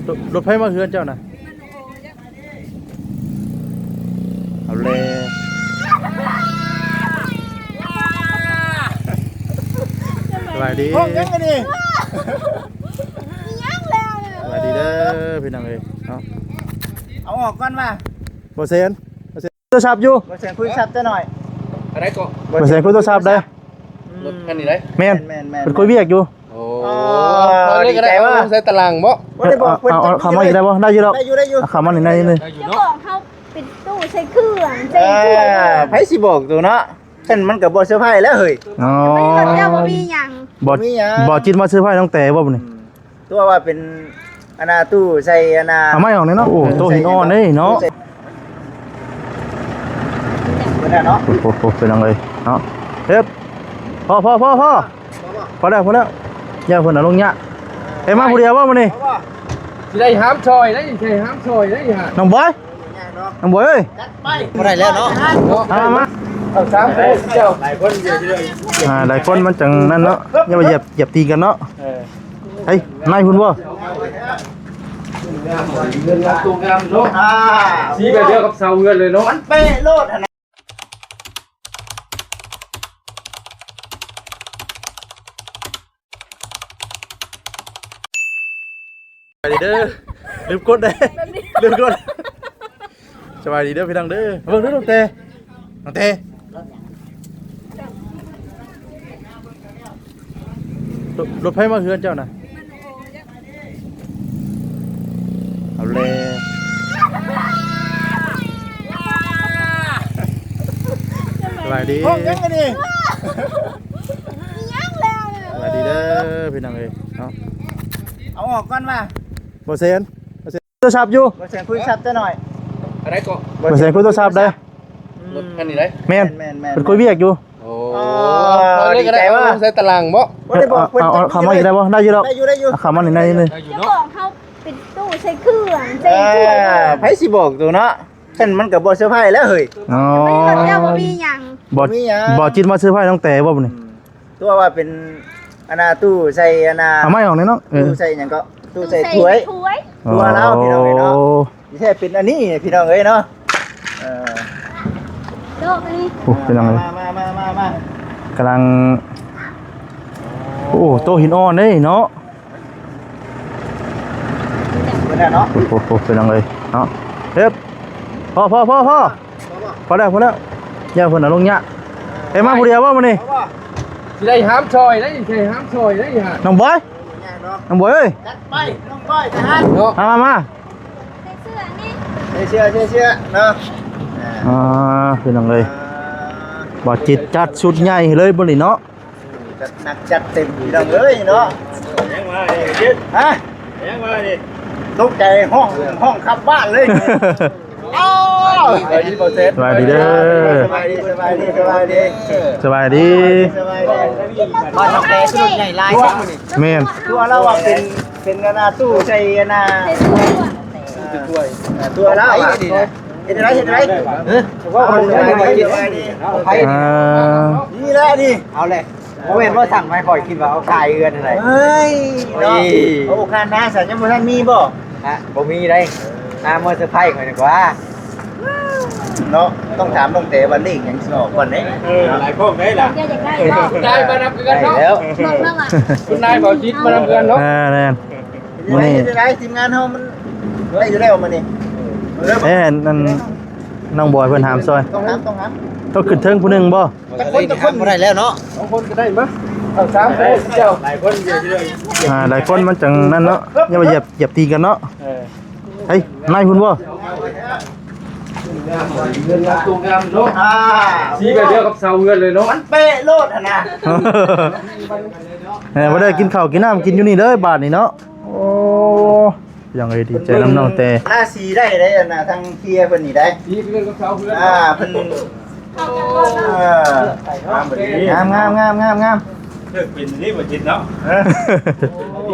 ລົດ ລົດໃຜມາເຮືອນເຈົ້ານະ? ເອົາແລ້ວ ສະບາຍດີ ຫ້ອງຫຍັງອັນນີ້? ສະບາຍດີເດີພີ່ນ້ອງເອີຍເນາະ. ເອົາອອກກ່ອນວ່າ ບໍ່ແສນ ບໍ່ແສນ ໂທລະສັບຢູ່ ບໍ່ແສນຄຸຍສັບຈັກໜ່ອຍ. ອັນໃດກໍ? ບໍ່ແສນຄຸຍໂທລະສັບໄດ໋. ອືມ ລົດຄັນນີ້ໄດ໋. ແມ່ນ ແມ່ນໆໆ ເພິ່ນຄຸຍວຽກຢູ່. ໂອ້ ອໍ ເອົາເລີຍກໍໄດ້. ເອົາໃສ່ຕາລາງບໍ? ບໍ່ໄດ້ບອກເພິ່ນ. ເອົາ ເອົາເຂົ້າມາອີກໄດ້ບໍ່? ໄດ້ຢູ່ດອກ. ໄດ້ຢູ່ ໄດ້ຢູ່ ເອົາເຂົ້າມານີ້ ໄດ້ຢູ່ ໄດ້ຢູ່ເນາະ. ຈະບອກເຮົາເປັນຕູ້ໃສ່ເຄື່ອງ ເອີ ໃສ່ເຄື່ອງ ໃຜຊິບອກໂຕເນາະ? ເພິ່ນມັນກໍບໍ່ເຊີໄພແລ້ວເຮີ້ຍ. ອໍ ເຈົ້າບໍ່ມີຫຍັງ ບໍ່ມີຫຍັງ. ບໍ່ຈິດມາເຊີໄພນ້ອງແຕບໍ່ບັດນີ້? ອືມ ຕົວວ່າເປັນອັນນ່າ ຕູ້ໃສ່ອັນນ່າ ເອົາໄມ້ອອກແດ່ເນາະ. ໂອ້ ເອີ ໂຕະຫີນອ່ອນເດ້ເນາະ. ເພິ່ນນະເນາະ ໂອ້ໂຫ ເປັນຫຍັງເອີຍເນາະ. ເຮັດ ພໍ ພໍ ພໍ ພໍ ພໍແລ້ວ ພໍແລ້ວ ຢ່າເພິ່ນເອົາລົງຍາກ. ເອັມ ມາຜູ້ດຽວບໍ່ມື້ນີ້? ຊິໄດ້ຫາມຊ່ອຍໄດ໋ ຊິໄດ້ຫາມຊ່ອຍໄດ໋. ນ້ອງບອຍ ນ້ອງບອຍເອີຍ ຈັດໄປ ບໍ່ໄດ້ແລ້ວເນາະ. ມາ ມາ ມາ ເອົາສາມຄົນເຈົ້າ ຫຼາຍຄົນຢູ່ເດີ. ອ່າ ຫຼາຍຄົນມັນຈັ່ງນັ້ນເນາະ ຢ່າໄປຢຽບ ຢຽບຕີນກັນເນາະ. ເອີ ໄປ ນາຍພຸ້ນບໍ່? ເຮືອນງາມ ໂຕງາມເນາະ. ອ່າ ສີແບບດຽວກັບເສົາເຮືອນເລີຍເນາະ ມັນເປະໂລດຫັ້ນນະ. ສະບາຍດີເດີ ລືມກົດເດ້ ແບບນີ້ ລືມກົດ. ສະບາຍດີເດີພີ່ນ້ອງເດີ ເບິ່ງດູນ້ອງແຕ ນ້ອງແຕ ລົດ ລົດໃຜມາເຮືອນເຈົ້ານະ? ເອົາແລ້ວ ສະບາຍດີ ຫ້ອງຫຍັງອັນນີ້? ສະບາຍດີເດີພີ່ນ້ອງເອີຍເນາະ. ເອົາອອກກ່ອນວ່າ ບໍ່ແສນ ບໍ່ແສນ ໂທລະສັບຢູ່ ບໍ່ແສນຄຸຍສັບຈັກໜ່ອຍ. ອັນໃດກໍ? ບໍ່ແສນຄຸຍໂທລະສັບໄດ໋. ອືມ ລົດຄັນນີ້ໄດ໋. ແມ່ນ ແມ່ນໆໆ ເພິ່ນຄຸຍວຽກຢູ່. ໂອ້ ອໍ ເອົາເລີຍກໍໄດ້. ໃສ່ຕາລາງບໍ? ບໍ່ໄດ້ບອກເພິ່ນ. ເອົາ ເອົາເຂົ້າມາອີກໄດ້ບໍ່? ໄດ້ຢູ່ດອກ. ໄດ້ຢູ່ ໄດ້ຢູ່ ເອົາເຂົ້າມານີ້ ໄດ້ຢູ່ ໄດ້ຢູ່ເນາະ. ຈະບອກເຮົາເປັນຕູ້ໃສ່ເຄື່ອງ ໃສ່ເຄື່ອງ ເອີ ໃຜຊິບອກໂຕເນາະ? ເພິ່ນມັນກໍບໍ່ເຊີໄພແລ້ວເຮີ້ຍ. ອໍ ເຈົ້າບໍ່ມີຫຍັງ ບໍ່ມີຫຍັງ. ບໍ່ຈິດມາເຊີໄພນ້ອງແຕບໍ່ບັດນີ້? ອືມ ຕົວວ່າເປັນອັນນ່າ ຕູ້ໃສ່ອັນນ່າ ເອົາໄມ້ອອກແດ່ເນາະ. ເອີ ຕູ້ໃສ່ຫຍັງກໍ? ຕູ້ໃສ່ຖ້ວຍ ຕູ້ໃສ່ຖ້ວຍ ອໍ ທົ່ວລາວພີ່ນ້ອງເອີຍເນາະ. ທີ່ແທ້ເປັນອັນນີ້ພີ່ນ້ອງເອີຍເນາະ. ເອີ ໂຕະນີ້ ໂອ້ ພີ່ນ້ອງເອີຍ ມາໆໆໆ ກຳລັງ ໂອ້ ໂຕະຫີນອ່ອນເດ້ເນາະ. ເພິ່ນນະເນາະ ໂອ້ໂຫ ພີ່ນ້ອງເອີຍເນາະ. ເຮັດ ພໍ ພໍ ພໍ ພໍ ພໍແລ້ວ ພໍແລ້ວ ຢ່າເພິ່ນເອົາລົງຍາກ. ເອັມ ມາຜູ້ດຽວບໍ່ມື້ນີ້? ຊິໄດ້ຫາມຊ່ອຍໄດ໋ ຊິໄດ້ຫາມຊ່ອຍໄດ໋. ນ້ອງບອຍ ນ້ອງບອຍເອີຍ ຈັດໄປ ນ້ອງບອຍທະຫານເນາະ. ມາ ມາ ມາ ໃສ່ເສື້ອນີ້ ໃສ່ເສື້ອ ໃສ່ເສື້ອເນາະ. ອ່າ ພີ່ນ້ອງເອີຍ ອ່າ ບໍ່ຈິດຈັດຊຸດໃຫຍ່ເລີຍມື້ນີ້ເນາະ. ຈັດໜັກຈັດເຕັມພີ່ນ້ອງເອີຍເນາະ. ຫຍັງມານີ້? ຮະ? ຫຍັງມານີ້? ຕົກໃຈ ຮ້ອງ ຮ້ອງຂັບບ້ານເລີຍ. ອ້າວ ສະບາຍດີບໍ່ແຊນ? ສະບາຍດີເດີ ສະບາຍດີ ສະບາຍດີ ສະບາຍດີ ສະບາຍດີ ສະບາຍດີ. ບ້ານນ້ອງແປຄືລົດໃຫຍ່ຫຼາຍແທ້ມື້ນີ້. ແມ່ນ ຄືວ່າລາວວ່າເປັນ ເປັນອັນນ່າ ຕູ້ໃສ່ອັນນ່າ ໃສ່ຖ້ວຍ ຖ້ວຍລາວ. ເຮັດຈັ່ງໃດ? ເຮັດຈັ່ງໃດ? ເອີ ເວົ້າກັນ ເອີ ນີ້ແຫຼະນີ້ ເອົາແຫຼະ. ບໍ່ແມ່ນວ່າສັ່ງມາໃຫ້ຂ້ອຍ ຄິດວ່າເອົາຂາຍເຮືອນຫັ້ນແຫຼະ. ເຮີ້ຍ ເນາະ ໂອ້ ການນາຊັ້ນຍັງບໍ່ທັນມີບໍ່? ນະ ບໍ່ມີເດ້ ນາມາເຊີໄພຂ້ອຍດີກວ່າເນາະ. ຕ້ອງຖາມນ້ອງແຕວ່າເລກຫຍັງຊິອອກກ່ອນເດ້. ເອີ ຫຼາຍພວກໄດ້ລະ ນາຍມານຳເຮືອນເນາະ. ແລ້ວ ນາຍບໍ່ຈິດມານຳເຮືອນເນາະ. ອ່າ ແມ່ນ ມື້ນີ້ ເຮັດຈັ່ງໃດ? ທີມງານເຮົາມັນໄດ້ຢູ່ແລ້ວມື້ນີ້. ເອີ ເອີ ເອີ ອັນ ອັນ ນ້ອງບອຍເພິ່ນຫາມຊ່ອຍ ຕ້ອງຫາມ ຕ້ອງຫາມ ຕ້ອງຂຶ້ນເທິງຜູ້ໜຶ່ງບໍ່? ຈັກຄົນ ຈັກຄົນ ບໍ່ໄດ້ແລ້ວເນາະ. ສອງຄົນກໍໄດ້ມະ ເອົາສາມຄົນເຈົ້າ. ຫຼາຍຄົນຢູ່ເດີ ອ່າ ຫຼາຍຄົນມັນຈັ່ງນັ້ນເນາະ ຢ່າໄປຢຽບ ຢຽບຕີນກັນເນາະ. ເອີ ເຮີ້ຍ ນາຍພຸ້ນບໍ່? ເຮືອນງາມ ໂຕງາມເນາະ. ອ່າ ສີແບບດຽວກັບເສົາເຮືອນເລີຍເນາະ ມັນເປະໂລດຫັ້ນນະ. ເອີ ບໍ່ໄດ້ກິນເຂົ້າກິນນ້ຳ ກິນຢູ່ນີ້ເດີບາດນີ້ເນາະ. ໂອ້ ພີ່ນ້ອງເອີຍ ດີໃຈນຳນ້ອງແຕ. ທາສີໄດ້ເດ້ ອັນນ່າ ທາງເຄຍເພິ່ນນີ້ໄດ້ ສີຄືກັນກັບເສົາເຮືອນ. ອ່າ ເພິ່ນ ເອີ ງາມ ງາມ ງາມ ງາມ ງາມ. ເລືອກເປັນນີ້ບໍ່ຈິດເນາະ. ຮ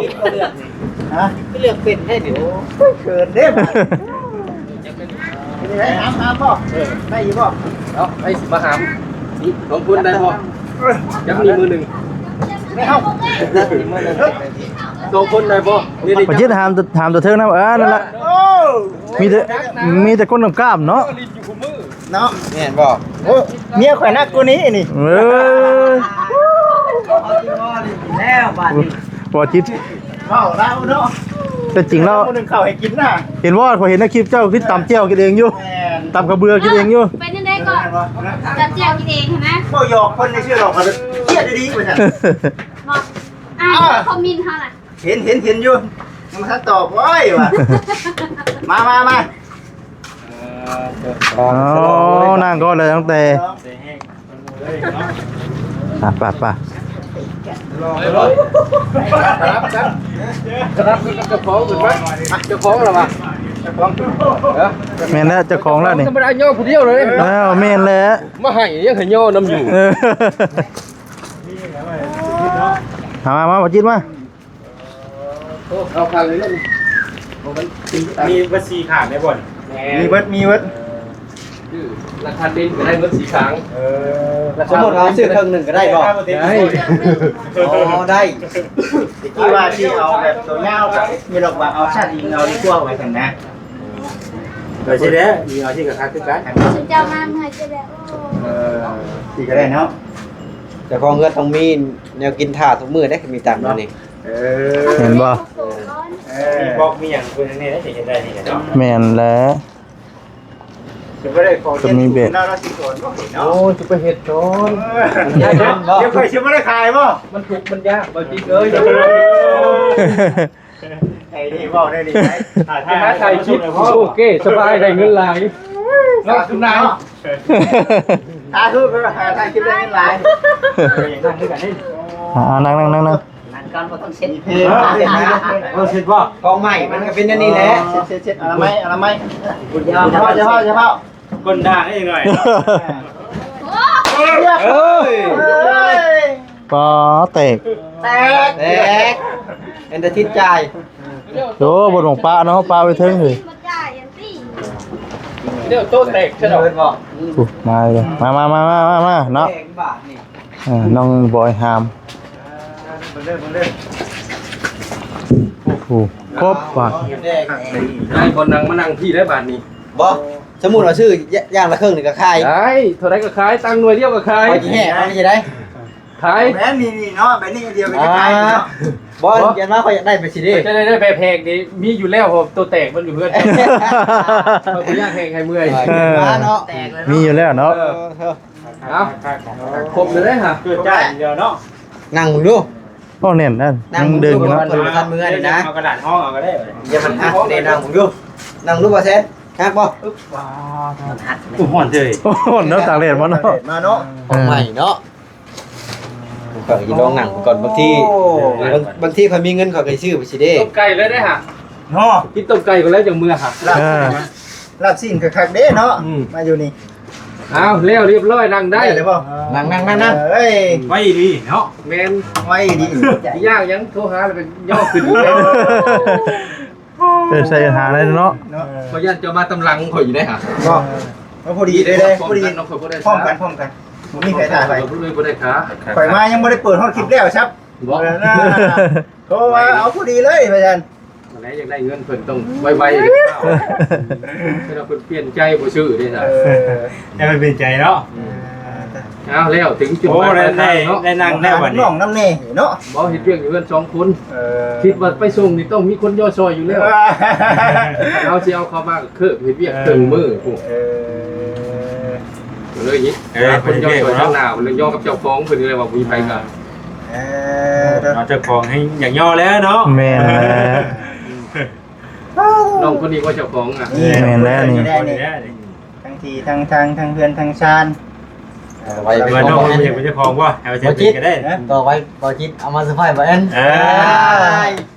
ະ? ຄືເລືອກເປັນແທ້ນີ້. ໂອ້ຍ ເຂີນເດ້ບາດນີ້. ເປັນຈັ່ງໃດ ຫາມ ຫາມບໍ່? ເອີ ໄດ້ຢູ່ບໍ່? ເນາະ ໃຜຊິມາຫາມ? ນີ້ ສອງຄົນໄດ້ບໍ່? ຈັບນີ້ມືໜຶ່ງ ໄດ້ເຮົາ ຈັບນີ້ມືໜຶ່ງ. ສອງຄົນໄດ້ບໍ່? ບໍ່ຈິດ ຫາມ ຫາມຕົວເທິງນຳ. ເອີ ນັ້ນລະ ໂອ້ ມີແຕ່ ມີແຕ່ຄົນກ້າມໆເນາະ ເນາະ. ແມ່ນບໍ່? ໂອ້ ເມຍຂ້ອຍໜັກກວ່ານີ້ນີ້. ເອີ ແລ້ວບາດນີ້ ບໍ່ຈິດ ເວົ້າລາວເນາະ ແຕ່ຈິງແລ້ວ ມື້ໜຶ່ງເຂົ້າໃຫ້ກິນນະ. ເຫັນບໍ່? ຂ້ອຍເຫັນໃນຄລິບເຈົ້າຄືຕຳແຈ່ວກິນເອງຢູ່. ແມ່ນ ຕຳກະເບືອກິນເອງຢູ່. ເອົ້າ ເປັນຈັ່ງໃດກໍຕຳແຈ່ວກິນເອງຫັ້ນນະ. ເວົ້າຫຍອກເພິ່ນຊື່ໆ ດອກ ເຂົາເຄີຍດີວ່າຊັ້ນ. ບໍ່ ອ່ານຄອມເມັນເຮົານະ. ເຫັນ ເຫັນ ເຫັນຢູ່ ຍັງບໍ່ທັນຕອບ. ໂອ້ຍວ່າ ມາ ມາ ມາ. ອໍ ນັ່ງກ່ອນເລີຍຕັ້ງແຕ່ ໄປ ໄປ ໄປ. ສະລັບກັນ ສະລັບກັນກັບເຈົ້າຂອງຂຶ້ນມາ. ເຈົ້າຂອງລະວະ? ເຈົ້າຂອງ ເອີ ແມ່ນແລ້ວ ເຈົ້າຂອງແລ້ວນີ້. ທຳມະດາຍໍຜູ້ດຽວເລີຍ. ເອີ ແມ່ນແຫຼະ ມາໃຫ້ຍັງໃຫ້ຍໍນຳຢູ່. ເອີ ມາ ມາ ມາ ບໍ່ຈິດມາ. ໂອ້ ເອົາຂ້າງນີ້ ມີເບິດສີ່ຂ້າງໄດ້ບໍ່ນີ້? ມີເບິດ ມີເບິດ. ຄືລາຄາເຕັນກໍໄດ້ເບິດສີ່ຂ້າງ. ເອີ ສົມມຸດວ່າເຮົາຊື້ເຄິ່ງໜຶ່ງກໍໄດ້ບໍ່? ໄດ້. ອໍ ໄດ້. ແຕ່ກີ້ວ່າຊິເອົາແບບຕົວຍາວ ກໍມີດອກວ່າເອົາຊັ້ນອີງເອົາດີກວ່າ ວ່າຊັ້ນນະ. ກໍຊິໄດ້ອີງເອົາຊິກໍຄັກຄືກັນ. ເຈົ້າມາເມື່ອຍຈະໄດ້. ໂອ້ ເອີ ຊິກໍໄດ້ເນາະ. ເຈົ້າຂອງເຮືອນຕ້ອງມີແນວກິນຖ້າທຸກມື້ເດ້ ມີຕາມແນວນີ້. ເອີ ເຫັນບໍ່? ເອີ ມີບລັອກມີຫຍັງເພິ່ນນີ້ໄດ້ ຊິເຮັດໄດ້ນີ້ເນາະ. ແມ່ນແຫຼະ ຊິບໍ່ໄດ້ຂໍຮຽນສູງເນາະ ລາວຊິສອນບໍ່ເນາະ. ໂອ້ ຊິໄປເຮັດສອນ. ເອີ ດຽວຂ້ອຍຊິບໍ່ໄດ້ຂາຍບໍ່? ມັນທຸກມັນຍາກ ບໍ່ຈິດເອີຍ. ໄອ້ນີ້ເວົ້າໄດ້ດີໄດ໋. ຫາຖ່າຍຄລິບ ໂອເຄ ສະບາຍ ໄດ້ເງິນຫຼາຍເນາະ ສາທຸນາຍ. ສາທຸ ຫາຖ່າຍຄລິບໄດ້ເງິນຫຼາຍ. ອ່າ ນັ່ງໆໆໆ. ນັ້ນກ່ອນ ບໍ່ຕ້ອງເຊັດ ມີເພງ ເອີ ເຊັດບໍ່? ຂອງໃໝ່ມັນກໍເປັນແນວນີ້ແຫຼະ. ເຊັດໆໆ ອະນາໄມ ອະນາໄມ. ຢ່າເວົ້າ ຢ່າເວົ້າ ຢ່າເວົ້າ ກົ້ນດ່າງອີກໜ້ອຍ. ໂອ້ ເອີຍ ປາແຕກ ແຕກ ແຕກ ເປັນຕາທິດຈ່າຍ. ໂອ້ ບໍ່ຕ້ອງປະເນາະ ປະໄວ້ເທິງເລີຍ. ດຽວໂຕແຕກຊະດອກ. ໂອ້ ມາເລີຍ ມາ ມາ ມາ ມາ ມາເນາະ. ແຕກບາດນີ້. ເອີ ນ້ອງບອຍຫາມ ເບິ່ງເດີ ເບິ່ງເດີ. ໂອ້ໂຫ ຄົບບາດ. ໄດ້ບໍ່ ນັ່ງມານັ່ງພີ້ໄດ້ບາດນີ້. ບໍ່ ສົມມຸດວ່າຊື້ຢ່າງລະເຄິ່ງນີ້ກໍຂາຍ. ໄດ້ ເທົ່າໃດກໍຂາຍ ຕັ້ງໜ່ວຍດຽວກໍຂາຍ. ຂ້ອຍຊິແຫກເອົານີ້ໄດ໋. ຂາຍ ແມ່ນນີ້ໆເນາະ ແບບນີ້ດຽວກໍຈະຂາຍເນາະ. ບໍ່ ຢ້ານວ່າຂ້ອຍຢາກໄດ້ໄປຊິເດ້. ຈະໄດ້ ໄດ້ແພກໆນີ້ ມີຢູ່ແລ້ວ ໂຕແຕກມັນຢູ່ເຮືອນ. ຂ້ອຍບໍ່ຢາກແຮກໃຫ້ເມື່ອຍ. ເອີ ເນາະ ມີຢູ່ແລ້ວເນາະ. ເອີ ເອົາ ຄົບເລີຍເດ້ຫາ ເກີດຈ້ານດຽວເນາະ. ນັ່ງເບິ່ງດູ ໂອ້ ແໜ້ນນະ ນັ່ງເບິ່ງດູ ຍັງດຶງຢູ່ເນາະ. ມັນບໍ່ທັນເມື່ອນີ້ນະ ເອົາກະດາດຮອງເອົາກໍໄດ້. ຢ່າມັນຫັກເດ້ ນັ່ງເບິ່ງດູ ນັ່ງດູ ບໍ່ແຊນ ຫັກບໍ່? ມັນຫັກ ໂອ້ ຮ້ອນເລີຍ. ໂອ້ ຮ້ອນເນາະ ຕາກແດດມາເນາະ ຕາກແດດມາເນາະ. ເອີ ຂອງໃໝ່ເນາະ. ຂ້ອຍກໍຊິລອງນັ່ງເບິ່ງກ່ອນ ບາງທີ ໂອ້ ບາງ ບາງທີຂ້ອຍມີເງິນຂ້ອຍກໍຊິຊື້ໄປຊິເດ້. ຕົ້ມໄກ່ເລີຍໄດ້ຫາ ເນາະ ກິນຕົ້ມໄກ່ກ່ອນແລ້ວຈັ່ງເມືອຫາ. ເອີ ລາບຊີ້ນກໍຄັກເດ້ເນາະ. ອືມ ມາຢູ່ນີ້ ອ້າວ ແລ້ວຮຽບຮ້ອຍ ນັ່ງໄດ້ ໄດ້ແລ້ວບໍ່? ນັ່ງໆໆໆ. ເອີຍ ໄວດີເນາະ. ແມ່ນ ໄວດີ. ຍາກຫຍັງ ໂທຫາແລ້ວກໍຍໍຂຶ້ນ. ເອີ ໃສ່ຫາໄດ້ເນາະ ເນາະ. ເອີ ຂ້ອຍຢ້ານເຈົ້າມາຕາມຫຼັງຂ້ອຍຢູ່ໄດ໋ຫາ. ບໍ່ ເອີ ພໍດີເດ້ ພໍດີ ພ້ອມກັນ ພ້ອມກັນ ບໍ່ມີໃຜຖ່າຍໄປ ບໍ່ໄດ້ ບໍ່ໄດ້ຂາ. ຂ້ອຍມາຍັງບໍ່ໄດ້ເປີດຮອດຄລິບແລ້ວຊັບ. ບໍ່ ເອີ ໂທມາເອົາພໍດີເລີຍວ່າຊັ້ນ. ອັນໃດຢາກໄດ້ເງິນເພິ່ນຕ້ອງໄວໆ ເວລາເພິ່ນປ່ຽນໃຈບໍ່ຊື້ເດ້ຊະ. ເອີ ຢ່າໄປປ່ຽນໃຈເນາະ. ເອີ ເອົາແລ້ວ ເຖິງຈຸດໝາຍປາຍທາງເນາະ. ໄດ້ນັ່ງແລ້ວບັດນີ້ ນ້ອງນຳແດ່ເນາະ. ບໍ່ ເຮັດວຽກຢູ່ເຮືອນສອງຄົນ. ເອີ ຄິດວ່າໄປສົ່ງນີ້ຕ້ອງມີຄົນຍໍຊ່ອຍຢູ່ແລ້ວ. ເອີ ເຮົາຊິເອົາເຂົ້າມາກໍເຄີບເຮັດວຽກເຄິ່ງມື້ພຸ້ນ. ເອີ ເລີຍນີ້ ເອີ ຄົນຍໍຊ່ອຍທາງໜ້າ ເລີຍຍໍກັບເຈົ້າຂອງເພິ່ນເລີຍວ່າບໍ່ມີໃຜກໍ ເອີ ເຈົ້າຂອງໃຫ້ຢາກຍໍແລ້ວເນາະ. ແມ່ນແລ້ວ ນ້ອງຄົນນີ້ວ່າເຈົ້າຂອງນະ. ແມ່ນແລ້ວນີ້ ທັງທີ່ທັງທາງ ທັງເຮືອນທັງຊານ. ເອີ ວ່ານ້ອງເພິ່ນຢາກເປັນເຈົ້າຂອງບໍ່? ໃຫ້ວ່າເຈົ້າເປັນກໍໄດ້. ຕໍ່ໄປ ບໍ່ຈິດ ເອົາມາເຊີໄພຣສ໌ບໍ່ແອນ. ເອີ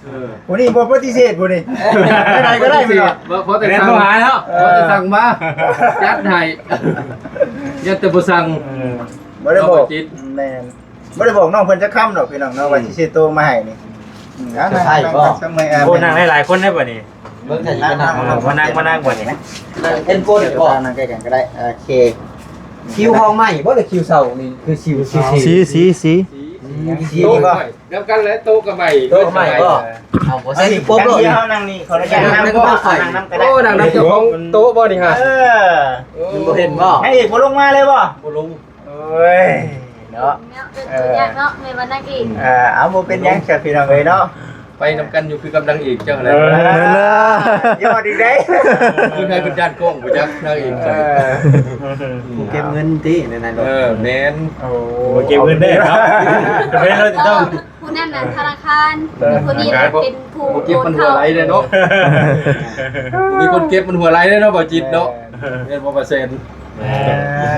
ເອີ ຜູ້ນີ້ບໍ່ປະຕິເສດຜູ້ນີ້ ໄດ້ກໍໄດ້. ບໍ່ ພໍແຕ່ສັ່ງມາເນາະ. ເອີ ພໍແຕ່ສັ່ງມາ ຈັດໃຫ້. ຢ່າແຕ່ບໍ່ສັ່ງ. ເອີ ບໍ່ໄດ້ບອກ. ບໍ່ຈິດ ແມ່ນ ບໍ່ໄດ້ບອກນ້ອງເພິ່ນຈັກຄຳດອກພີ່ນ້ອງເນາະ ອືມ ວ່າຊິຊື້ໂຕມາໃຫ້ນີ້. ອືມ ເຊີໄພຣສ໌ບໍ່? ໂອ້ ນັ່ງຫຼາຍໆຄົນໄດ້ບໍ່ນີ້? ເບິ່ງໃສ່ກັນນະ. ເອີ ມານັ່ງ ມານັ່ງບໍ່ນີ້? ນັ່ງເປັນຄົນບໍ່? ນັ່ງໃກ້ກັນກໍໄດ້. ໂອເຄ ຄິວຫ້ອງໃໝ່ບໍ່ ຫຼືຄິວເຊົ່ານີ້? ຄືຄິວ ສີ ສີ ສີ ສີ ສີ. ໂຕະ ໂຕະ ນຳກັນແຫຼະ ໂຕະກັບໄມ້ ໂຕະກັບໄມ້ບໍ່? ເອົາບໍ່ໃສ່ໂປະໂລດ ເຮົານັ່ງນີ້ ຂໍອະນຸຍາດນັ່ງບໍ່? ນັ່ງນຳກໍໄດ້ ໂອ້ ນັ່ງນຳເຈົ້າຂອງໂຕະບໍ່ນີ້ຮະ? ເອີ ມັນບໍ່ເຫັນບໍ່? ນາງເອກບໍ່ລົງມາເລີຍບໍ່? ບໍ່ລົງ. ໂອ້ຍ ເນາະ ເອີ ຍາກເນາະ ແມ່ນວ່ານາງເອກ ເອີ ເອົາ ບໍ່ເປັນຫຍັງຊະ ພີ່ນ້ອງເອີຍເນາະ ໄປນຳກັນຢູ່ຄືກັບນາງເອກເຈົ້າແຫຼະ ເອີ ຍອດອີກເດ້ ຄືໃຫ້ເພິ່ນຢ້ານກ້ອງບໍ່ຈັກນາງເອກ ເອີ ຜູ້ເກັບເງິນຕິ ນັ້ນນະ ເອີ ແມ່ນ ໂອ້ ເກັບເງິນແດ່ເນາະ ແມ່ນເຮົາຈະຕ້ອງ ຜູ້ນັ້ນນະທະນາຄານ ເອີ ຜູ້ນີ້ນະເປັນຜູ້ເກັບ ມັນຫົວໄຫຼເດ້ເນາະ ມີຄົນເກັບມັນຫົວໄຫຼເດ້ເນາະ ບໍ່ຈິດເນາະ ແມ່ນບໍ່ ບໍ່ແຊນ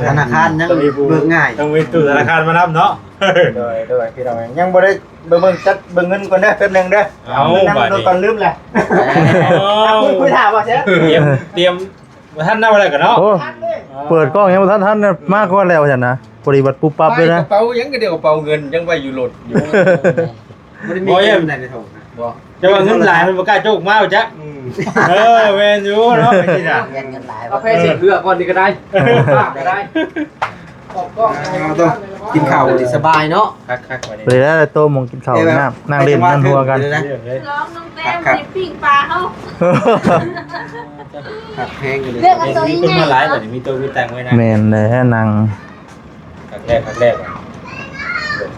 ທະນາຄານຍັງເບີກງ່າຍ ຕ້ອງມີຕູ້ທະນາຄານມານຳເນາະ ໂດຍ ໂດຍ ພີ່ນ້ອງ ຍັງບໍ່ໄດ້ເບິ່ງ ເບິ່ງຈັດເບິ່ງເງິນກ່ອນເດີ ແປັບໜຶ່ງເດີ ເອົາ ເອົາເງິນນຳ ບາດນີ້ ກ່ອນ ລືມແຫຼະ ເອົາ ຄຸຍ ຄຸຍຖ້າບໍ່ແຊນ ຕຽມ ຕຽມ ບໍ່ທັນນຳແລ້ວກໍເນາະ ໂອ້ ເປີດກ້ອງຍັງບໍ່ທັນ ທັນ ມາກ່ອນແລ້ວວ່າຊັ້ນນະ ບໍລິບັດປຸບປັບເລີຍນະ ກະເປົາຫຍັງ ກະດຽວກະເປົາເງິນຍັງໄວ້ຢູ່ລົດຢູ່ ບໍ່ໄດ້ມີເງິນໃນຖົງນະ ບໍ່ ແຕ່ວ່າເງິນຫຼາຍເພິ່ນບໍ່ກ້າໂຈກມາວ່າຈັກ ອືມ ເອີ ແມ່ນຢູ່ເນາະ ຈັ່ງຊີ້ນະ ເງິນຫຼາຍ ເອົາແພເຊັດເຮືອກ່ອນນີ້ກໍໄດ້ ເອົາ ກໍໄດ້ ອອກກ້ອງ ເອົາ ກິນເຂົ້າ ສະບາຍເນາະ ຄັກໆ ບັດນີ້ ເວລາໂຕະໝ່ອງກິນເຂົ້າ ແຕ່ວ່າ ນ້ຳ ນັ່ງຫຼິ້ນ ນັ່ງຫົວກັນ ລອງນ້ອງແຕ້ມ ຄັກໆ ໃຫ້ປີ້ງປາເຮົາ ຄັກແຮງເລີຍ ເລືອກເອົາໂຕໃຫຍ່ໆ ມີໂຕະມີຕັ່ງໄວ້ນະ ແມ່ນແຫຼະ ນັ່ງ ຄັກແລ້ວ ຄັກແລ້ວ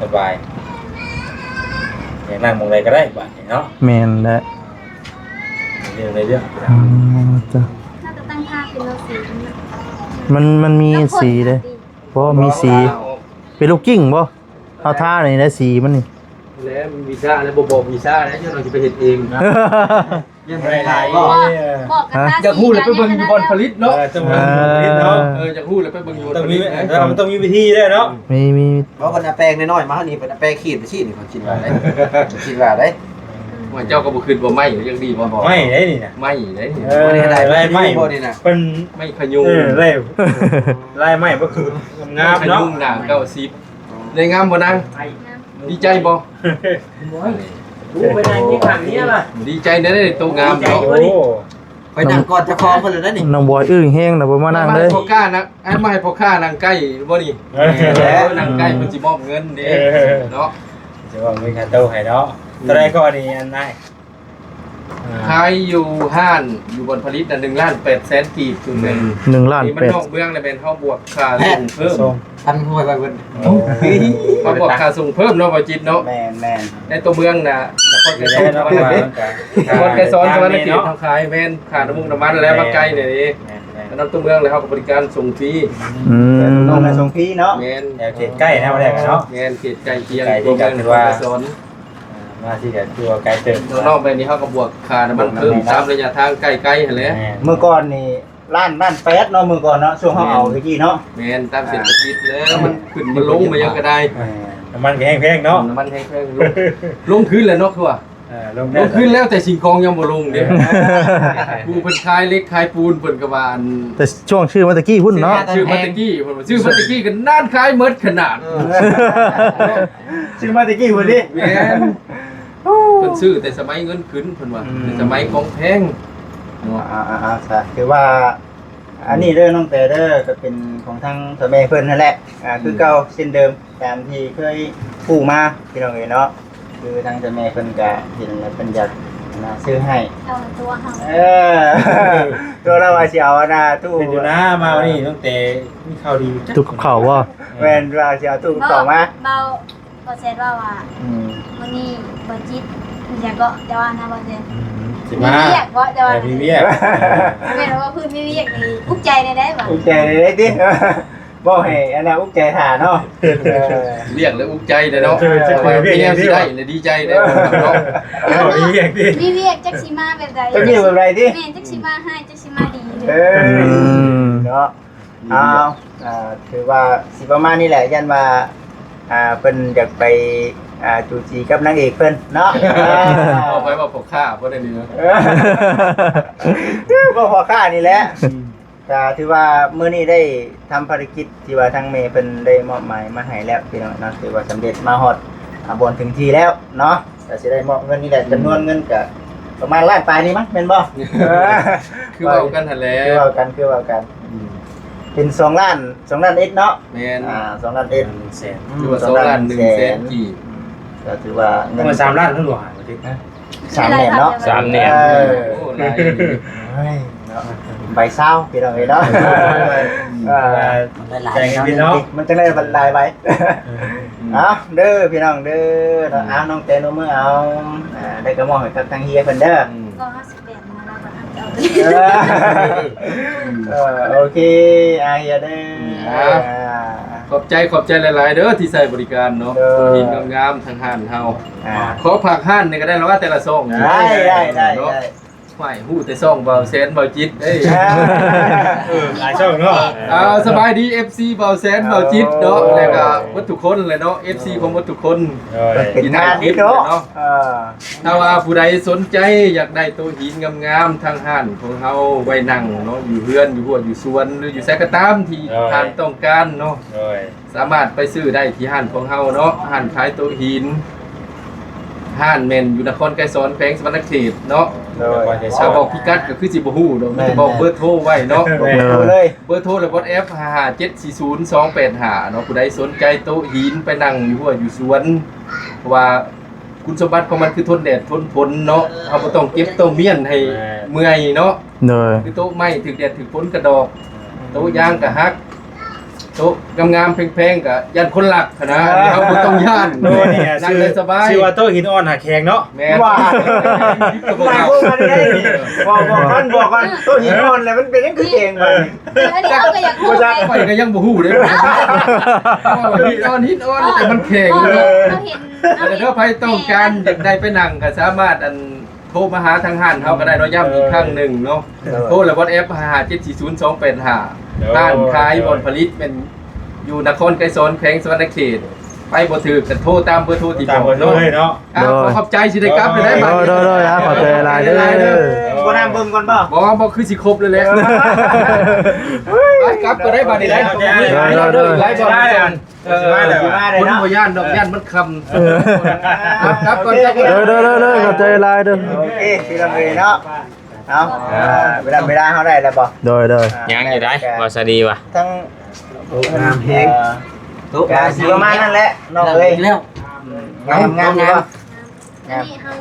ສະບາຍ ຢາກນັ່ງໝ່ອງໃດກໍໄດ້ບາດນີ້ເນາະ ແມ່ນແຫຼະ ເລື່ອງໃດເລື່ອງ ອືມ ເຈົ້າ ໜ້າຕາຕັ້ງທ່າເປັນລາວສີ ມັນ ມັນມີສີເດ້ ບໍ່ມີສີ ເປັນລູກກິ່ງບໍ່? ເຮົາທານີ້ແຫຼະສີມັນນີ້ ແລ້ວມີວີຊາແລ້ວ ບໍ່ບອກວີຊາແລ້ວ ເຈົ້າໜ້ອຍຊິໄປເຮັດເອງ ຍັງບໍ່ໄດ້ຂາຍບໍ່? ບອກກັນ ຮະ? ຢາກຮູ້ແລ້ວໄປເບິ່ງຢູ່ບ່ອນຜະລິດເນາະ ເອີ ຕ້ອງມີບ່ອນຜະລິດເນາະ ເອີ ຢາກຮູ້ແລ້ວໄປເບິ່ງຢູ່ບ່ອນຜະລິດ ເອີ ມັນຕ້ອງມີວິທີແລ້ວເນາະ ມີ ມີ ເວົ້າເພິ່ນເອົາແປ້ງນ້ອຍໆມາ ເຮົານີ້ເພິ່ນເອົາແປ້ງຂີດໄປຊີ້ນີ້ ຂ້ອຍຄິດວ່າໄດ໋ ຄິດວ່າໄດ໋ ວ່າເຈົ້າກໍບໍ່ຄິດວ່າໄມ້ຍັງດີບໍ່? ໄມ້ໄດ໋ນີ້ນະ ໄມ້ໄດ໋ນີ້ ເອີ ບໍ່ໄດ້ໄດ້ໄມ້ບໍ່ນີ້ນະ ເພິ່ນໄມ້ຂະຍຸງ ເອີ ໄດ້ ລາຍໄມ້ບໍ່ຄື ງາມເນາະ ຂະຍຸງໜ້າເກົ້າສິບ ໄດ້ງາມບໍ່ນາງ? ດີໃຈບໍ່? ໂອ້ຍ ຮູ້ໄປໄດ້ມີຂ້າງເມຍລະ ດີໃຈໄດ້ໂຕງາມເນາະ ໂອ້ ຂ້ອຍນັ່ງກ່ອນເຈົ້າຂອງເພິ່ນແລ້ວນະນີ້ ນ້ອງບອຍອຶ້ງແຮງນະ ບໍ່ມານັ່ງເລີຍ ໃຫ້ພໍ່ຄ້ານັ່ງ ໃຫ້ມາໃຫ້ພໍ່ຄ້ານັ່ງໃກ້ບໍ່ນີ້? ເອີ ເອີ ນັ່ງໃກ້ເພິ່ນຊິມອບເງິນເດ້ ເອີ ເນາະ ຊິມອບເງິນຄ່າໂຕະໃຫ້ເນາະ ເທົ່າໃດກໍນີ້ ອັນນັ້ນ ອ່າ ຂາຍຢູ່ຮ້ານ ຢູ່ບ່ອນຜະລິດນະ ໜຶ່ງລ້ານແປດແສນກີບ ຊຸດໜຶ່ງ ໜຶ່ງລ້ານ ນີ້ມັນ ແປດ ນອກເມືອງລະແມ່ນເຮົາບວກຄ່າສົ່ງເພີ່ມ ພັນຫົວໄປເບິດ ໂອ້ ເຮົາບວກຄ່າສົ່ງເພີ່ມເນາະ ບໍ່ຈິດເນາະ ແມ່ນໆ ໃນຕົວເມືອງນະ ນະຄອນໄກສອນ ນະຄອນໄກສອນ ສະຫວັນນະເຂດ ເຮົາຂາຍແມ່ນຄ່ານ້ຳມັນ ນ້ຳມັນແລ້ວ ມາໄກນີ້ ແມ່ນໆ ອັນນັ້ນຕົວເມືອງແລ້ວ ເຮົາກໍບໍລິການສົ່ງຟຣີ ອືມ ນ້ອງນະສົ່ງຟຣີເນາະ ແມ່ນ ແຖວເຂດໃກ້ນະ ບໍ່ໄດ້ເນາະ ແມ່ນ ເຂດໃກ້ຄຽງ ກໍຖືວ່າ ຕົວເມືອງນະຄອນໄກສອນ ອ່າ ມາທີ່ກະຄືວ່າໄກເຕີບ ນອກແບບນີ້ເຮົາກໍບວກຄ່ານ້ຳມັນເພີ່ມຕາມໄລຍະທາງໃກ້ໆຫັ້ນແຫຼະ ແມ່ນ ມື້ກ່ອນນີ້ລ້ານ ລ້ານແປດເນາະ ມື້ກ່ອນເນາະ ຊ່ວງເຮົາເອົາຕະກີ້ເນາະ ແມ່ນ ຕາມເສດຖະກິດແລ້ວ ມັນຂຶ້ນມັນລົງມາຫຍັງກໍໄດ້ ແມ່ນ ນ້ຳມັນກໍແຮງແພງເນາະ ນ້ຳມັນແຮງແພງ ລົງ ລົງຄືນແລ້ວເນາະ ຄືວ່າ ເອີ ລົງຄືນແລ້ວ ແຕ່ສິ່ງຂອງຍັງບໍ່ລົງເດ້ ຜູ້ເພິ່ນຂາຍເຫຼັກຂາຍປູນເພິ່ນກໍວ່າ ອັນ ແຕ່ຊ່ວງຊື້ມາຕະກີ້ພຸ້ນເນາະ ຊື້ມາຕະກີ້ ເພິ່ນວ່າຊື້ມາຕະກີ້ກໍນານຂາຍໝົດຂະໜາດ ເອີ ຊື້ມາແຕ່ກີ້ພຸ້ນຕິ ແມ່ນ ເພິ່ນຊື້ແຕ່ສະໄໝເງິນຂຶ້ນ ເພິ່ນວ່າ ອືມ ແຕ່ສະໄໝຂອງແພງເນາະ ອ່າໆໆ ຄືວ່າ ອັນນີ້ເດີນ້ອງແຕເດີ ກໍເປັນຂອງທາງເຖົ້າແມ່ເພິ່ນຫັ້ນແຫຼະ ອ່າ ອືມ ຄືເກົ່າເຊັ່ນເດີມ ຕາມທີ່ເຄີຍຮູ້ມາ ພີ່ນ້ອງເອີຍເນາະ ຄືທາງເຖົ້າແມ່ເພິ່ນກໍເຫັນແລ້ວເພິ່ນຢາກ ອັນນ່າ ຊື້ໃຫ້ ເອົາຕົວເຮົາ ເອີ ຕົວລາວວ່າຊິເອົາ ອັນນ່າ ຕູ້ ເຮັດຢູ່ນາ ມາວັນນີ້ນ້ອງແຕມີຂ່າວດີ ຕູ້ກັບເຂົ້າບໍ່? ແມ່ນວ່າຊິເອົາຕູ້ກັບເຂົ້າມາ ເວົ້າ ບໍ່ແຊນວ່າວ່າ ອືມ ມື້ນີ້ບໍ່ຈິດ ມີຫຍັງເກາະ ຈະວ່ານະບໍ່ແຊນ ອືມ ຊິມາ ມີວຽກບໍ່ ຈະວ່າ ເອີ ມີວຽກ ແມ່ນວ່າເພິ່ນມີວຽກນີ້ ອຸກໃຈແດ່ໄດ໋ວ່າ ອຸກໃຈແດ່ໄດ໋ຕິ ບໍ່ໃຫ້ອັນນ່າ ອຸກໃຈຖ້າເນາະ ເອີ ວຽກແລ້ວອຸກໃຈເດ້ເນາະ ເອີ ເອີ ເອີ ເຮັດວຽກ ເຮັດວຽກ ຊິໄດ້ແລ້ວດີໃຈເດ້ເນາະ ເອີ ມີວຽກຕິ ມີວຽກຈັກຊິມາແບບໃດ ຈັກຊິແບບໃດຕິ ແມ່ນ ຈັກຊິມາຮ້າຍ ຈັກຊິມາດີ ເອີ ອືມ ເນາະ ອ້າວ ອ່າ ຖືວ່າຊິປະມານນີ້ແຫຼະ ຢ້ານວ່າ ອ່າ ເພິ່ນຢາກໄປ ອ່າ ຈູຈີກັບນາງເອກເພິ່ນເນາະ ເວົ້າໄປເວົ້າພໍ່ຄ້າບໍ່ໄດ້ນີ້ເນາະ ເອີ ເວົ້າພໍ່ຄ້ານີ້ແຫຼະ ອືມ ກໍຖືວ່າມື້ນີ້ໄດ້ທຳພາລະກິດທີ່ວ່າທາງແມ່ເພິ່ນໄດ້ມອບໝາຍມາໃຫ້ແລ້ວ ພີ່ນ້ອງເນາະ ຖືວ່າສຳເລັດມາຮອດ ອ່າ ບ່ອນເຖິງທີ່ແລ້ວເນາະ ກໍຊິໄດ້ມອບເງິນນີ້ແຫຼະ ອືມ ຈຳນວນເງິນກໍປະມານລ້ານປາຍນີ້ມັ້ງ ແມ່ນບໍ່? ຄືເວົ້າກັນຫັ້ນແຫຼະ ຄືເວົ້າກັນ ຄືເວົ້າກັນ ອືມ ເປັນສອງລ້ານ ສອງລ້ານເອັດເນາະ. ແມ່ນ ອ່າ ສອງລ້ານເອັດ ສອງລ້ານໜຶ່ງແສນ ຫຼືວ່າສອງລ້ານໜຶ່ງແສນກີບ ກໍຖືວ່າເງິນ ໂອ້ຍ ສາມລ້ານ ເພິ່ນວ່າ ສາມແໜ້ວເນາະ ສາມແໜ້ວ ເອີ ໂອ້ ຫຼາຍ ໂອ້ຍ ເນາະ ໃບຊາວ ພີ່ນ້ອງເອີຍເນາະ ເອີ ຫຼາຍໆ ໃຈເນາະ ມັນຈັ່ງໄດ້ຫຼາຍໃບ ເອີ ເອົາເດີ ພີ່ນ້ອງເດີເນາະ ເອົາ ນ້ອງແຕນ ເອົາມືເອົາ ອ່າ ໄດ້ກະມອບໃຫ້ກັບທາງເຮຍເພິ່ນເດີ ກໍຫ້າສິບແປດ ເອີ ເອີ ໂອເຄ ອາ ເຮຍເດີ ອ່າ ຂອບໃຈ ຂອບໃຈຫຼາຍໆເດີ ທີ່ໃຊ້ບໍລິການເນາະ ໂຕຫີນງາມໆ ທາງຮ້ານເຮົາ ອ່າ ຂໍຝາກຮ້ານນີ້ກໍໄດ້ລະວ່າ ແຕ່ລະຊ່ອງ ໄດ້ ໄດ້ ໄດ້ ໂອ້ຍ ຮູ້ແຕ່ຊ່ອງບ່າວແສນ ບ່າວຈິດເດ້ ເອີ ຫຼາຍຊ່ອງເນາະ ອ່າ ສະບາຍດີ ເອັຟຊີ ບ່າວແສນ ບ່າວຈິດເນາະ ແລ້ວກໍເບິດທຸກຄົນແຫຼະເນາະ ເອັຟຊີ ຂອງເບິດທຸກຄົນ ເປັນງານດີເນາະ ເອີ ຖ້າວ່າຜູ້ໃດສົນໃຈຢາກໄດ້ໂຕະຫີນງາມໆ ທາງຮ້ານຂອງເຮົາໄວ້ນັ່ງເນາະ ຢູ່ເຮືອນ ຢູ່ຮົ້ວ ຢູ່ສວນ ຫຼືຢູ່ໃສກໍຕາມທີ່ ໂດຍ ທ່ານຕ້ອງການເນາະ ໂດຍ ສາມາດໄປຊື້ໄດ້ທີ່ຮ້ານຂອງເຮົາເນາະ ຮ້ານຂາຍໂຕະຫີນ ຮ້ານແມ່ນຢູ່ນະຄອນໄກສອນ ແຂວງສະຫວັນນະເຂດເນາະ ໂດຍ ຖ້າບອກພິກັດກໍຄືຊິບໍ່ຮູ້ດອກ ແມ່ນ ມີແຕ່ບອກເບີໂທໄວ້ເນາະ ແມ່ນ ໂດຍ ເບີໂທ ແລະ ວັອດແອັບ ຫ້າຫ້າເຈັດສີ່ສູນສອງແປດຫ້າເນາະ ຜູ້ໃດສົນໃຈໂຕະຫີນໄປນັ່ງຢູ່ຮົ້ວຢູ່ສວນ ເພາະວ່າ ຄຸນສົມບັດຂອງມັນຄືທົນແດດທົນຝົນເນາະ ເຮົາບໍ່ຕ້ອງເກັບຕ້ອງມ້ຽນໃຫ້ ແມ່ນ ເມື່ອຍເນາະ ໂດຍ ຄືໂຕະໄມ້ຖືກແດດຖືກຝົນກະດອກ ໂຕະຢາງກະຫັກ ໂຕະງາມໆແພງໆກະຢ້ານຄົນລັກຫັ້ນນະ ເອີ ເຮົາບໍ່ຕ້ອງຢ້ານ ໂຕະນີ້ນະ ນັ່ງໄດ້ສະບາຍ ຊື່ວ່າໂຕະຫີນອ່ອນຫາແຂງເນາະ ແມ່ນ ວ່າ ໝາຍຄວາມວ່າໄດ້ນີ້ ບອກ ບອກທ່ານ ບອກວ່າໂຕະຫີນອ່ອນແລ້ວມັນເປັນຫຍັງຄືແຂງບາດນີ້ ເອີ ອັນນີ້ເຮົາກໍຢາກຮູ້ ບໍ່ຈັກ ແຫຼະ ຂ້ອຍກໍຍັງບໍ່ຮູ້ເດ້ ຫີນອ່ອນ ຫີນອ່ອນ ແຕ່ມັນແຂງ ເອີ ເຮົາເຫັນ ແລ້ວເດີ ໃຜຕ້ອງການຢາກໄດ້ໄປນັ່ງກໍສາມາດ ອັນ ໂທມາຫາທາງຮ້ານເຮົາກໍໄດ້ເນາະ ຢ້ຳອີກຄັ້ງໜຶ່ງເນາະ ໂດຍ ໂທ ແລະ ວັອດແອັບ ຫ້າຫ້າເຈັດສີ່ສູນສອງແປດຫ້າ ໂດຍ ຮ້ານຂາຍ ໂດຍ ບ່ອນຜະລິດແມ່ນຢູ່ນະຄອນໄກສອນ ແຂວງສະຫວັນນະເຂດ ໄປບໍ່ຖືກກໍໂທຕາມເບີໂທທີ່ບອກເນາະ ຕາມເບີໂທເລີຍເນາະ ອ່າ ໂດຍ ຂໍຂອບໃຈ ຊິໄດ້ກັບໄປໄດ້ບາດ ໂດຍ ໂດຍ ໂດຍ ອ່າ ຂອບໃຈຫຼາຍເດີ ເອີ ບໍ່ນຳເບິ່ງກ່ອນບໍ່? ບໍ່ ບໍ່ ຄືຊິຄົບເລີຍແຫຼະ ເອີ ໄປກັບກໍໄດ້ບາດນີ້ໄດ້ ໂດຍ ໂດຍ ໂດຍ ໄດ້ບໍ່? ເອີ ຊິມາແລ້ວ ຊິມາແລ້ວເນາະ ຄົນບໍ່ຢ້ານດອກ ຢ້ານມັນຄ່ຳ ເອີ ຄັບ ໂດຍ ໂດຍ ໂດຍ ໂດຍ ຂອບໃຈຫຼາຍເດີ ໂອເຄ ພີ່ນ້ອງເອີຍເນາະ ເອົາ ອ່າ ເວລາ ເວລາເຮົາໄດ້ແລ້ວບໍ່? ໂດຍ ໂດຍ ອ່າ ຍັງຢູ່ໄດ໋ ບໍ່ສະດີວ່າ ທັງ ໂຕະງາມແຮງ ເອີ ໂຕະ ກະຊິປະມານນັ້ນແຫຼະ ນ້ອງເອີຍ ແລ້ວ ງາມ ງາມຢູ່ບໍ່? ງາມ ອັນນີ້ເຮົາ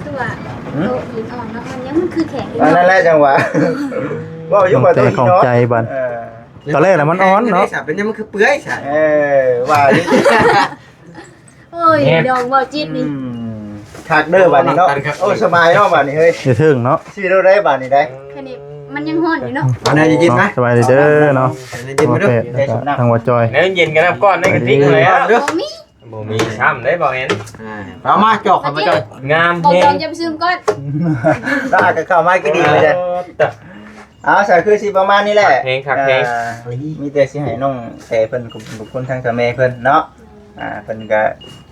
ຄືວ່າ ຫືມ ໂຕະຫີນອ່ອນເນາະ ມັນຍັງ ມັນຄືແຂງຢູ່ ອັນນັ້ນແຫຼະ ເນາະ ຈັ່ງວ່າ ເວົ້າຢູ່ວ່າໂຕະຫີນອ່ອນ ຂອງໃຈບັດ ເອີ ຕອນແລກນະມັນອ່ອນເນາະ ເປັນຈັ່ງໃດຊະ ເປັນຫຍັງມັນຄືເປື່ອຍຊະ ເອີ ວ່າຢູ່ ໂອ້ຍ ແມ່ນ ດອງເວົ້າຈິດນີ້ ອືມ ຄັກເດີບາດນີ້ເນາະ ໂອ້ ສະບາຍເນາະບາດນີ້ເຮີ້ຍ ຊິເຖິງເນາະ ຊິໂດໄດ້ບາດນີ້ໄດ໋ ແຄ່ນີ້ມັນຍັງຮ້ອນຢູ່ເນາະ ເອົາແນວຈິດມາ ສະບາຍດີເດີເນາະ ເອົາແນວເຢັນມາເດີ ທາງວ່າຈອຍ ແນວເຢັນກັນນຳກ່ອນ ໃນກະຕິກຫັ້ນແຫຼະ ບໍ່ມີ ບໍ່ມີຊ້ຳເດ້ບໍ່ແມ່ນ ອ່າ ເອົາມາຈອກເຂົ້າມາຈອຍ ງາມແຮງ ບໍ່ຕ້ອງຢ່າໄປຊຶມກ່ອນ ລາກກໍເຂົ້າມາກໍດີເລີຍ ເອີ ເອົາ ສະຄືຊິປະມານນີ້ແຫຼະ ຄັກແຮງ ຄັກແຮງ ອ່າ ມີແຕ່ຊິໃຫ້ນ້ອງແຕ່ເພິ່ນ ຂອບຄຸນທາງເຖົ້າແມ່ເພິ່ນເນາະ ອ່າ ເພິ່ນກະ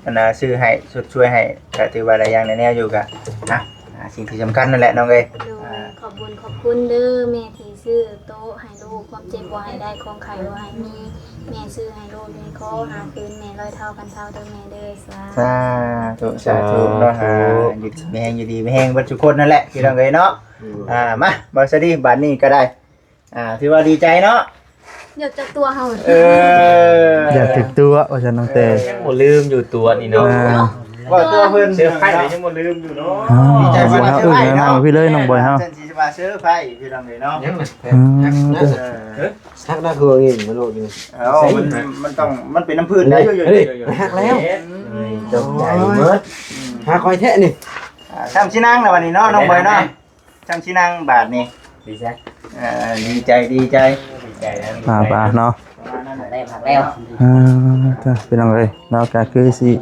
ອັນນ່າ ຊື້ໃຫ້ ຊົດຊ່ວຍໃຫ້ ກະຖືວ່າຫຼາຍຢ່າງຫຼາຍແນວຢູ່ ກະ ອ່າ ສິ່ງທີ່ສຳຄັນນັ້ນແຫຼະນ້ອງເອີຍ ໂດຍ ອ່າ ຂອບບຸນຂອບຄຸນເດີແມ່ທີ່ຊື້ໂຕະໃຫ້ລູກ ຄວາມເຈັບບໍ່ໃຫ້ໄດ້ ຄວາມໄຂ້ບໍ່ໃຫ້ມີ ແມ່ຊື້ໃຫ້ລູກນີ້ ຂໍຫາຄືນແມ່ຮ້ອຍເທົ່າພັນເທົ່າເດີແມ່ເດີ ສາ ສາທຸ ສາທຸເນາະ ອ່າ ຢູ່ດີມີແຮງ ຢູ່ດີມີແຮງເບິດທຸກຄົນນັ້ນແຫຼະ ພີ່ນ້ອງເອີຍເນາະ ອ່າ ມາ ບ່າວສາລີ ບາດນີ້ກໍໄດ້ ອ່າ ຖືວ່າດີໃຈເນາະ ຢາກຈັບຕົວເຮົາ ເອີ ຢາກຖືກຕົວວ່າຊັ້ນ ນ້ອງແຕ ເອີ ຍັງບໍ່ລືມຢູ່ຕົວນີ້ເນາະ ອ່າ ເວົ້າຕົວເພິ່ນ ເຊີໄພຣສ໌ຍັງບໍ່ລືມຢູ່ເນາະ ອ່າ ດີໃຈ ບໍ່ທັນອຶ້ງນະ ນັ່ງພີ່ເລີຍ ນ້ອງບອຍເຮົາ ເຊິ່ນຊິວ່າເຊີໄພຣສ໌ ພີ່ນ້ອງເອີຍເນາະ ອືມ ເອີ ຮັກນະຄືວ່າເງິນມັນໂລດຢູ່ ເອົ້າ ມັນ ມັນຕ້ອງ ມັນເປັນນ້ຳພື້ນໄດ໋ ເອີ ຮັກແລ້ວ ຕົກໃຈເບິດ ຫາຂ້ອຍແທ້ນີ້ ອ່າ ຊ້ຳຊິນັ່ງລະບາດນີ້ເນາະ ນ້ອງບອຍເນາະ ຈັ່ງຊິນັ່ງບາດນີ້ ດີໃຈ ເອີ ດີໃຈ ດີໃຈ ດີໃຈນະ ອ່າ ໄປເນາະ ແລ້ວ ອ່າ ເດີ ພີ່ນ້ອງເອີຍເນາະ ກະຄືຊິ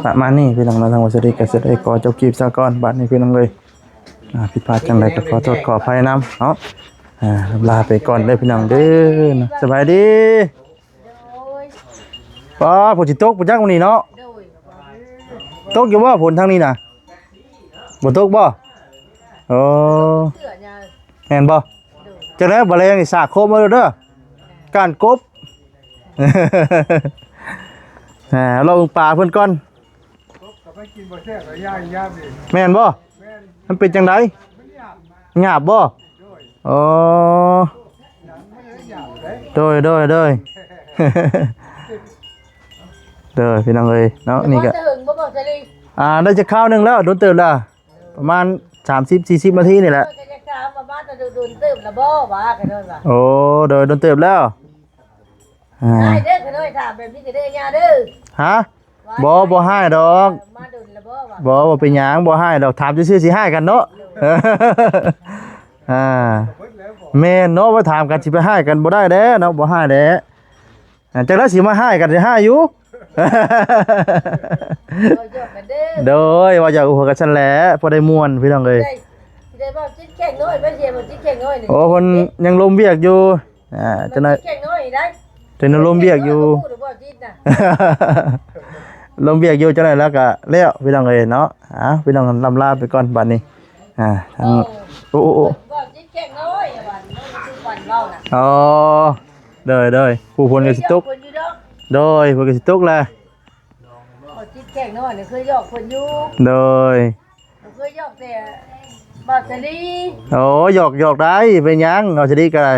ປະມານນີ້ພີ່ນ້ອງເນາະ ທາງບ່າວສາລີກະຊິໄດ້ຂໍຈົບຄລິບຊະກ່ອນ ບາດນີ້ພີ່ນ້ອງເອີຍ ອ່າ ຜິດພາດຈັ່ງໃດກະຂໍໂທດຂໍອະໄພນຳເນາະ ອ່າ ລຳລາໄປກ່ອນເດີພີ່ນ້ອງເດີ ສະບາຍດີ ໂດຍ ປ້າ ຝົນຊິຕົກບໍ່ຈັກມື້ນີ້ເນາະ ໂດຍ ຕົກຢູ່ບໍ່ຝົນທາງນີ້ນະ ບໍ່ຕົກບໍ່? ໂອ້ ແມ່ນບໍ່? ໂດຍ ຈັ່ງໃດ ບໍ່ແລງນີ້ສາກໂຄມມາໂລດເດີ ກ້ານກົບ ອ່າ ລອງປາເພິ່ນກ່ອນ ແມ່ນບໍ່? ມັນເປັນຈັ່ງໃດ? ຫຍາບບໍ່? ໂອ້ ໂອ້ ຫຍັງມັນເລີຍຫຍາບ ໂດຍ ໂດຍ ໂດຍ ໂດຍ ພີ່ນ້ອງເອີຍເນາະ ນີ້ກໍ ແຕ່ວ່າຈະເຖິງບໍ່ ບໍ່ສະລີ ອ່າ ໄດ້ຈັກຄາວໜຶ່ງແລ້ວ ດົນເຕີບແລ້ວ ປະມານສາມສິບ ສີ່ສິບນາທີນີ້ແຫຼະ ຂ້ອຍກໍຢາກຖາມວ່າມາແຕ່ດົນເຕີບແລ້ວບໍ່ ວ່າ ຂ້ານ້ອຍວ່າ ໂອ້ ໂດຍ ດົນເຕີບແລ້ວ ອ່າ ອ້າຍເດີ ຂ້ານ້ອຍຖາມແບບນີ້ກໍເດີ ຢ່າເດີ ຮະ ບໍ່ ບໍ່ຮ້າຍດອກ ມາດົນແລ້ວບໍ່ ບໍ່ ບໍ່ເປັນຫຍັງ ບໍ່ຮ້າຍດອກ ຖາມຊື່ໆ ຊິຮ້າຍກັນເນາະ ອ່າ ແມ່ນເນາະ ວ່າຖາມກັນຊິໄປຮ້າຍກັນບໍ່ໄດ້ແລ້ວເນາະ ບໍ່ຮ້າຍແລ້ວ ອ່າ ຈັກແລ້ວຊິມາຮ້າຍກັນ ຊິຮ້າຍຢູ່ ເວົ້າຫຍອກກັນເດີ ໂດຍ ເວົ້າຫຍອກຫົວກັນຊັ້ນແຫຼະ ພໍໄດ້ມ່ວນ ພີ່ນ້ອງເອີຍ ໄດ້ ໄດ້ເວົ້າຈິດແຂງນ້ອຍ ໄປເສຍເວົ້າຈິດແຂງນ້ອຍນີ້ ໂອ້ ເພິ່ນຍັງລົມວຽກຢູ່ ອ່າ ຈັກໜ້ອຍ ແຂງນ້ອຍໄດ້ ເພິ່ນລົມວຽກຢູ່ ເວົ້າຈິດນະ ລົມວຽກຢູ່ ຈັກໜ້ອຍແລ້ວກໍແລ້ວ ພີ່ນ້ອງເອີຍເນາະ ອ່າ ພີ່ນ້ອງລ່ຳລາໄປກ່ອນບັດນີ້ ອ່າ ທາງ ໂອ້ ໂອ້ ໂອ້ ເວົ້າຈິດແຂງນ້ອຍ ວ່ານ້ອງຄືວັນເວົ້ານະ ອໍ ໂດຍ ໂດຍ ຜູ້ເພິ່ນກໍຊິຕົກ ເພິ່ນຢູ່ດອກ ໂດຍ ເພິ່ນກໍຊິຕົກແຫຼະ ເວົ້າຈິດແຂງນ້ອຍນີ້ເຄີຍຫຍອກເພິ່ນຢູ່ ໂດຍ ເຄີຍຫຍອກແຕ່ບ່າວສາລີ ໂອ້ ຫຍອກ ຫຍອກໄດ້ ເປັນຫຍັງ ບ່າວສາລີກໍໄດ້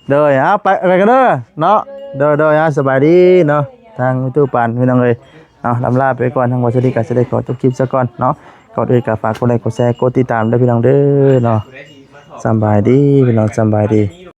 ໂດຍ ເອົາ ໄປ ໄປກັນເດີເນາະ ໂດຍ ໂດຍ ເອົາ ສະບາຍດີເນາະ ທາງຕູ້ປານ ພີ່ນ້ອງເອີຍ ເອົາ ລ່ຳລາໄປກ່ອນ ທາງບ່າວສາລີກໍຊິໄດ້ຂໍຈົບຄລິບຊະກ່ອນເນາະ ກ່ອນອື່ນກໍຝາກກົດໄລ ກົດແຊ ກົດຕິດຕາມເດີ ພີ່ນ້ອງເດີເນາະ ສະບາຍດີ ພີ່ນ້ອງ ສະບາຍດີ.